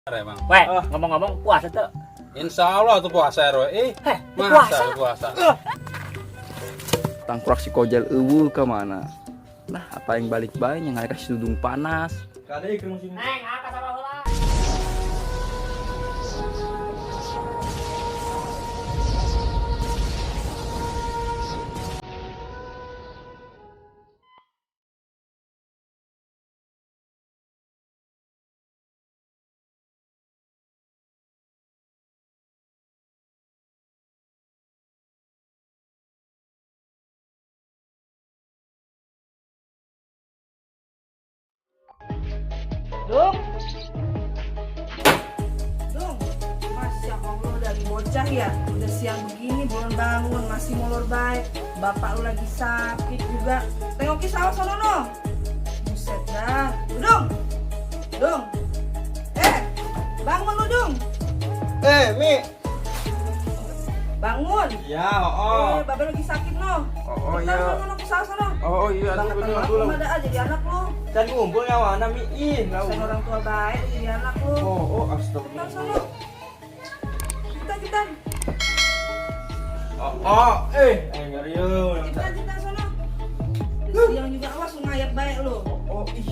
Emang. Weh, ngomong-ngomong puasa tuh. Insya Allah tuh puasa RW. Heh, masa puasa. Puasa. Tangkurak si Kojel eueuh ke mana? Nah, apa yang balik bae nya ngarek si Dudung panas. Kade keur musim. Neng, apa sama heula? Dung. Dung, Masya Allah dari bocah ya. Udah siang begini belum bangun, masih molor baik. Bapak lu lagi sakit juga. Tengokin sawah sono no. Buset dah. Dung. Dung. Bangun lu, Dung. Mi. Bangun. Ya, oh. Bapak lagi sakit no. Oh, Bentar, iya. sono no, ke sawah sono. Oh, iya, Bangetan betul, banget betul. lu ada aja jadi anak lu. Can ngumpul nyawana Mi. Ih, enggak Sen orang tua baik jadi anak lu. Oh, Cepetan astagfirullah. sono. Cepetan, cepetan. Oh, ngeri yeuh. Cepetan, cepetan sono. Udah siang juga awas lu ngayap baik lu. Oh, ih.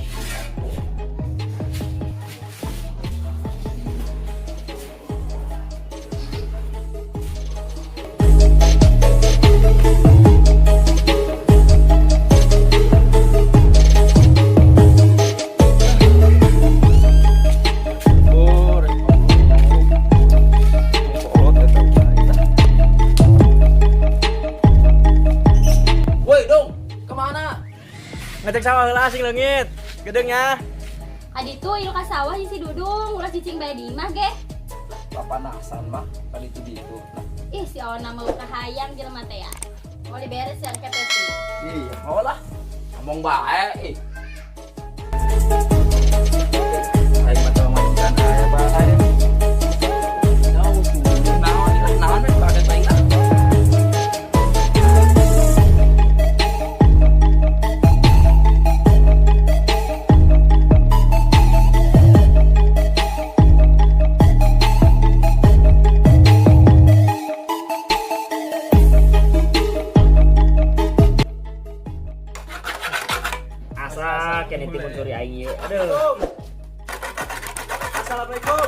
Woi, Dong, kemana? Ngecek sawah heula sing leungit. Gedengnya. Adi tuh ilu ka sawah si Dudung, ulah cicing bae di imah ge. Papanasan mah tadi itu gitu. Nah, Ih, si Ona mau kahayang jelema teh ya. Mau diberes yang kete sih. iya, mau lah. Ngomong bae, ih. Aing mah teu majikan aya bae. Naon, naon, naon, bae aing lah. Asa kene timun suri aing ieu. Aduh. Assalamualaikum.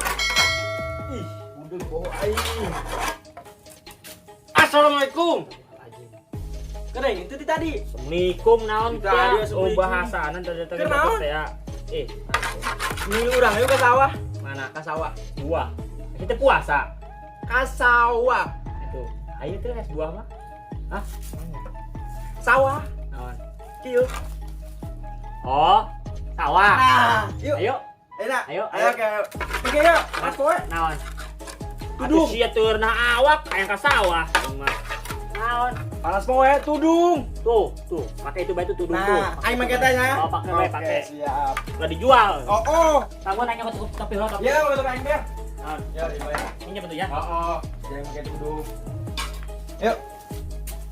Ih, udah bawa aing. Assalamualaikum. Kedeng itu ti tadi. Assalamualaikum naon Tadi, teh? Oh, assalamualaikum. bahasanan tadi tadi Keur naon? teh ya. Ini urang yuk ke sawah. Mana? Ke sawah. Buah. Kita puasa. Ke sawah. Itu. Ayo teh es buah mah. Hah? Sawah. Naon? Kieu. Oh, sawah. Nah, yuk. Ayo, Enak. Ayo, Ayo ayo. ke. Oke yuk. Mas poe. Naon? Tudung. Atuh sia turna awak hayang ka sawah. Aing mah. Naon? Panas poe tudung. Tuh, tuh, pakai itu bae tuh tudung tuh. Nah, aing make teh nya. Oh, pakai bae, Oke, pakai. siap. Udah dijual. Oh, oh. Kamu nanya ke cukup tapi heula tapi. Ya, mau aing deh. Naon? Ya, dibayar. Ini bentuk ya. Oh, oh. Jangan pakai tudung. Yuk.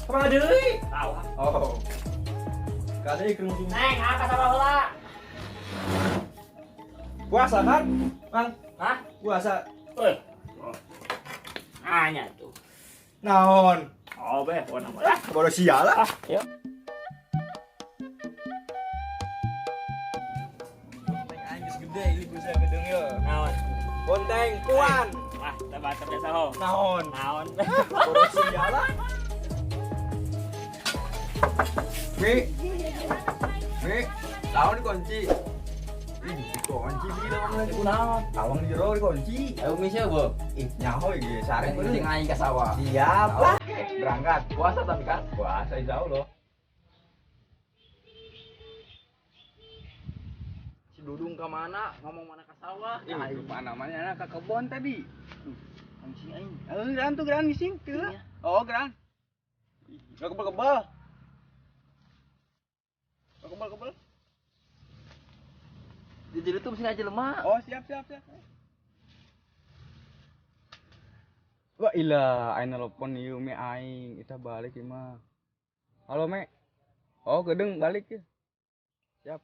Kemana deui? Sawah. Oh. Kade keur musim. Neng, apa sama heula? Puasa kan? Bang, Hah? puasa. Woi. Nanya tuh. Naon? Oh, beh, pokoknya mah. Ah, Bodoh sial lah. ah, yuk. Bonteng aing geus gede ieu bisa gedeng ye. Naon? Bonteng kuan. Wah, tambah terbiasa ho. Naon? Naon? Bodoh sial lah. Mi. Mi, naon dikunci? Ih, dikunci bi lawang lagi. Naon? Lawang di jero dikunci. Ayo mi sia, Bo. Ih, nyaho ieu sare Sare aing ka sawah. Siap lah. Oke, berangkat. Puasa tapi kan? Puasa insyaallah. Si Dudung ke mana? Ngomong mana ke sawah? Ih, lupa namanya anak ke kebon tadi. Kunci aing. Geran tuh geran gising. Iya. Oh, geran. Ih, enggak kebel-kebel. Enggak kebel-kebel. Di jero tuh mesin aja lemah. Oh, siap siap siap. Wah, ilah, aing nelpon ieu me aing, kita balik ieu mah. Halo, Me. Oh, gedeng balik ya. Siap.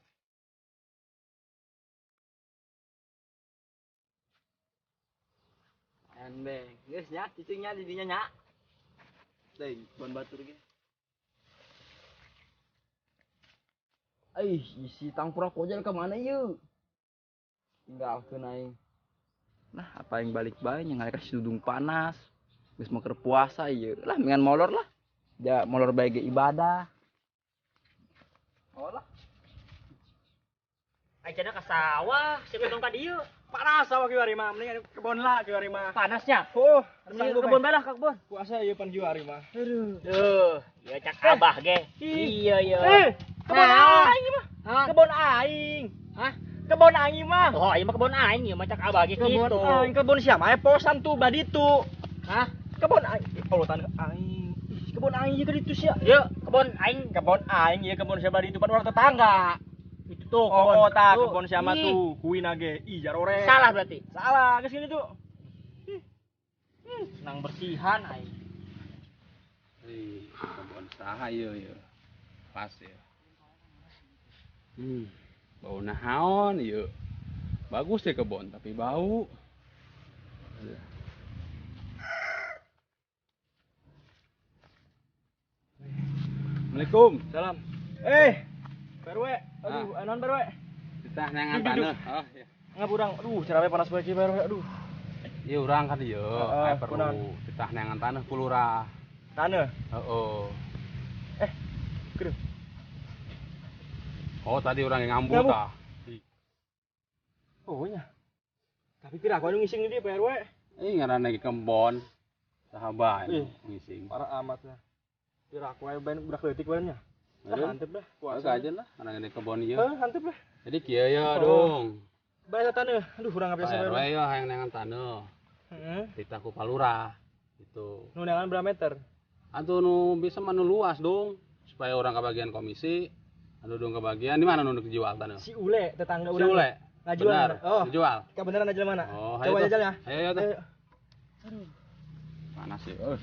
Embeng, geus nya cicingnya di dinya nya. Deui, kebon batur ge. Aih, isi tangkurak kojel ke mana yeuh? Tinggalkeun aing. Nah, apa yang balik bae nya ngalek si Dudung panas. Geus mau keur puasa ieu. Lah mingan molor lah. Ja molor bae ge ibadah. Oh lah. Ayeuna ka sawah, si Dudung ka dieu. Panas sawah kieu mah, mending kebon lah kieu mah. Panasnya. Oh, Mending kebon bae lah ka kebon. Puasa ieu pan kieu mah. Aduh. Duh, ya cak abah ge. Iya iya. Kebon aing mah. Kebon aing. Hah? Kebon aing mah. Oh, ieu mah kebon aing ieu mah cak abah ge Kebon kitu. aing, kebon siapa? Posan tuh baditu. Hah? Kebon aing. Allah tanah aing. Ih, kebon aing ieu ka ditu sia. Yuk, kebon aing. Kebon aing ieu kebon siapa ditu pan urang tetangga. Itu tuh kebon. Oh, tah Tuh. kebon siapa Ih, tuh? Kuina ge. Ih, jarore. Salah berarti. Salah, geus gini tuh. Senang bersihan aing. Ih, kebon saha ieu ieu. Pas ya. Bau naon ieu. Bagus ya kebon tapi bau. Assalamualaikum. Salam. Pak RW. Aduh, anon Pak RW. Kita neangan tanah. Oh, iya. Ngap urang. Aduh, cerawe panas banget Pak RW. Aduh. Iya urang kan ieu, Heeh, aya perlu titah neangan tanah ku lurah. Tanah. Heeh. Geureuh. Oh, tadi urang yang ngambu Ngambu. tah. Oh nya. Tapi pira aku anu ngising di Pak RW. Ih, ngaranna ge kebon. Saha bae Ih. ngising. Parah amat lah. Pira aku aya bae budak leutik bae nya. Lah Aduh. hantep dah. Puasa aja lah, orang di kebon ieu. Heuh, hantep lah. Jadi kieu ya dong. Bae taneuh. Aduh, urang Pak biasa RW Pak RW. ya hayang neangan taneuh. Heeh. Titah ku palurah gitu. Nu neangan berapa meter? Atuh nu bisa mah nu luas dong supaya orang kebagian komisi, anu dong kebagian di mana nu dijual taneuh? Si Ule tetangga Si urang. Ule. Ngajual. Benar. Oh, Dijual. kebenaran aja mana? Oh, ayo Coba tuh. jajal ya. Ayo ayo tuh. Ayo. Panas sih. Oh.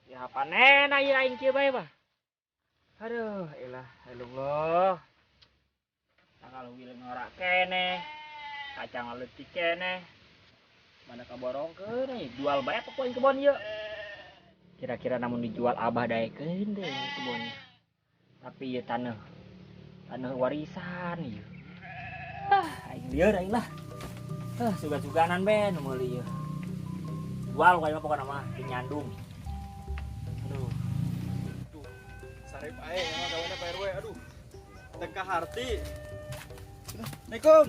Ya panen aing aing kieu bae mah. Aduh, elah, Allah. Tanggal wileng ora kene. Kacang leutik kene. Mana kaborongkeun euy, jual bae apa ku aing kebon ieu. Kira-kira namun dijual abah daekeun deh kebonnya. Tapi ieu taneuh. Taneuh warisan ieu. Ah, aing lieur aing lah. Ah, sugan-suganan be nu meuli ieu. Jual ku aing mah pokona mah dinyandung. Aduh. Sarip ae emang gaweuna Pak RW. Aduh. Teka harti. Assalamualaikum.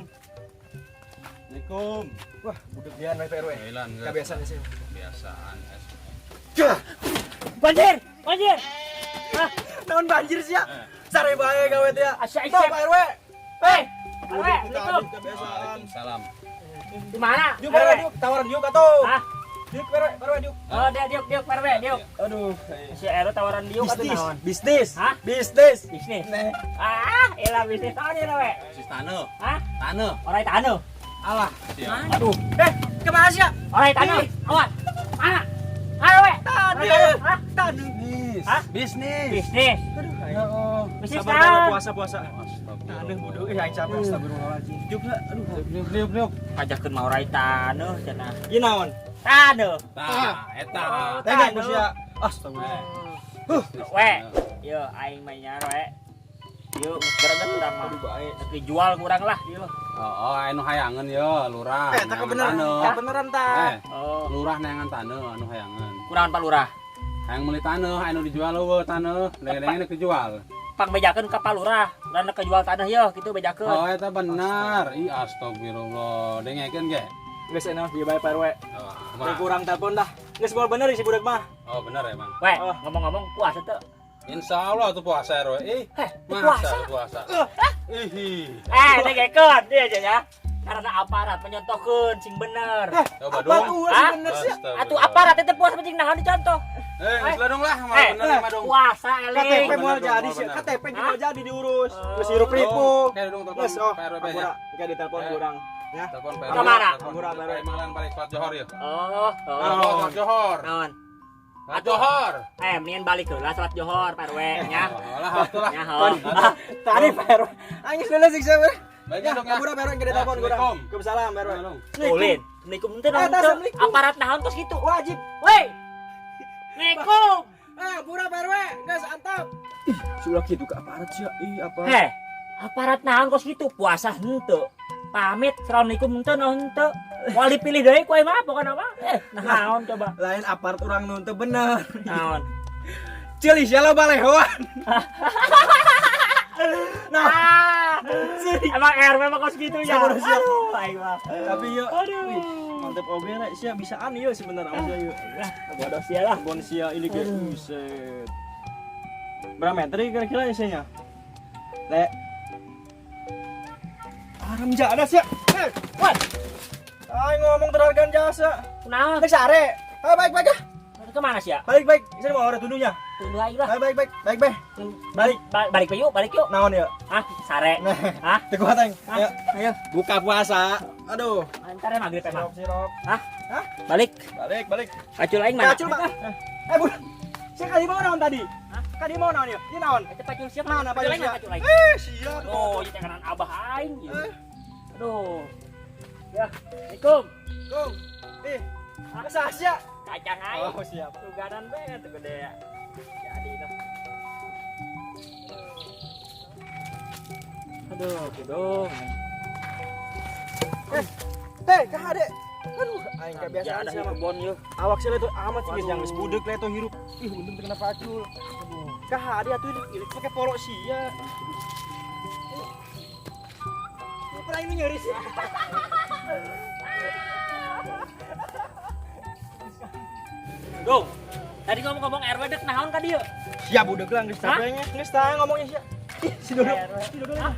Assalamualaikum. Wah, budek dian we Pak RW. Kailan Kebiasaan sih. Kebiasaan. Banjir! Banjir! Naon banjir sih ya? Sarip ae gawe teh ya. Asya Tuh, isep. Pak RW. Hei! RW, Assalamualaikum. Kebiasaan. Waalaikumsalam. Di mana? Diuk Pak RW, diuk. Tawaran diuk atuh. Hah? Diuk Pak RW, Pak RW diuk. Oh, dia diuk diuk Pak RW, diuk. Aduh. Si RW tawaran diuk atuh Bisnis, naon? bisnis. Hah? Bisnis. Bisnis. Nih. Ah, elah bisnis naon ieu RW? Sis taneuh. Hah? Taneuh. Orai taneuh. Alah. Siap. Aduh, Kemana sih ya? orai taneuh. Awas. Mana? Mana RW? Orai taneuh. Hah? Taneuh. Bisnis. Hah? Bisnis. Bisnis. Aduh, ayo. Bisnis Sabar Pak RW, naon? puasa puasa. Taneuh bodoh, aing capek astagfirullahaladzim. Diuk lah, aduh. Diuk diuk diuk. Ajakeun mah orai taneuh cenah. Ieu naon? Taneuh. Tah, eta. Tengok ku sia. Astagfirullah. We, yo aing mah nya we. Yuk, gereget urang mah. Aduh, bae. Rek dijual kurang lah ieu. Oh, anu hayangeun ye, lurah. Eh, tak Neangan kebeneran. taneuh. Kebeneran ta. Oh, Lurah neangan taneuh anu hayangeun. kurangan Pak Lurah. Hayang meuli taneuh, anu dijual eueuh taneuh, lenge-lenge rek dijual. Pang bejakeun ka Pak Lurah, urang rek jual tanah yeuh kitu bejakeun. Oh, eta bener. Ih, astagfirullah. Dengekeun ge. Geus enak bieu bae Pak RW. Oh, Rek kurang telepon dah. Geus moal bener si budak mah. Oh, bener emang. Weh, Oh. ngomong-ngomong puasa tuh. Insya Allah tuh puasa RW. Ih, Heh, masa puasa. puasa. Ih. Dengekeun dia aja ya. Karena aparat menyontohkeun sing bener. Coba Apa dong. tuh Hah? sih bener sih? Atuh aparat itu puasa penting naon dicontoh. Eh, geus lah dong lah, malah Eh, bener mah dong. Puasa eling. KTP Bener mau dong, jadi mau sih, bener. KTP juga Hah? jadi diurus. Oh. Geus hirup ripu. Oke, dong telepon Geus oh, Pak RW ya. Ampura, engke ditelepon Eh. kurang. Ya. Telepon Pak RW. Kemana? Telepon. Ampura, Pak RW. Ayo malan balik sholat johor ya. Oh, oh. Sholat johor. Naon? Sholat johor. Eh, mendingan balik heula salat johor Pak RW nya. Oh, lah, atuh lah. Nya heuh. Tadi Pak RW. Angis dulu sih siapa? Baik Ya, dong ya. ampura Pak RW engke ditelepon kurang. Assalamualaikum. Waalaikumsalam Pak RW. Dong. Ulin. Assalamualaikum teh Eh, naon teu? assalamualaikum. Aparat naon tos kitu? Wajib. Woi. Assalamualaikum. Eh, ampura Pak RW, geus antap. Ih, sudah gitu ke aparat sih. Ih, apa? Heh, aparat naon kos kitu? Puasa henteu. Pamit assalamualaikum henteu naon henteu. Moal dipilih deui ku aing mah pokona mah. Eh, naon coba? Lain aparat urang nu teu bener. Naon? Ceuli sia lo balehoan. Nah, Ah, emang RW mah kos kitu ya. Sabar, siap. Aduh, aing mah. tapi yuk. Aduh. Wih, mantep oge rek sia bisaan ieu sebenarnya sia yuk. Lah, bodoh sia lah. Bon sia ini ge buset. Berapa meter ini kira-kira isinya? Le. Aram jada sia. Eh, What? Aing ngomong terhargaan jasa. Kunaon? Nek sare. Ah, baik baik ah. Kemana sih ya? Balik baik. Sini mau orang tundunya. Tunggu aing lah. Baik baik baik. Baik baik. Balik. Balik yuk, balik yuk. Naon ya? Hah, sare. Nah, Hah? teu kuat aing. Hah? Ayo, ayo. Buka puasa. Aduh. Antar ya maghrib emang. Sirop sirop. Hah? Hah? Balik. Balik balik. Pacul aing mana? Kacul, Pak. Eh, budak. Sia kali mau naon tadi? Hah? Kali mau naon ya? Ieu naon? Eta pacul siapa? Mana Pacul pacul aing, sia? pacul aing. Eh, sia. Oh, ieu teh kanan abah aing ieu. Eh. Aduh. Ya, Assalamualaikum. Go. Eh, masa sia? Kacang aing. Oh, siap. Tuganan bae tuh gede ya. Jadi lah. Aduh, kudu. Eh, teh, kah adek? Aduh, aing kebiasaan Ada sia mah. kebon yeuh. Awak sia itu amat sih geus yang geus budek leto hirup. Ih, untung teu kena pacul. Kah ade atuh ilik pakai porok sia. Ini pernah ini nyeri sih. Dong. Tadi ngomong-ngomong RW dek naon ka dieu? Siap budek lah geus Hah? capeknya. Geus tah ngomongnya sia. Ih, si Dodo. RW. Si Dodo. Hah?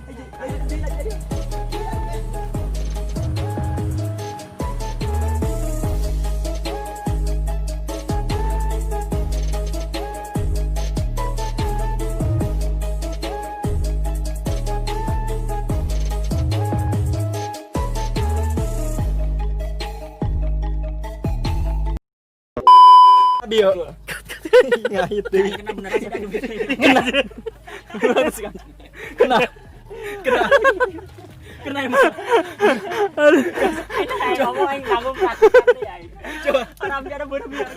Ayo, ayo, ayo, ayo. Bio. Ngait deui. Kena beneran sih dah. Kena. Kena. Kena. Kena emang. Aing ngomong aing kagum sakit aing. Coba. Orang biar bener.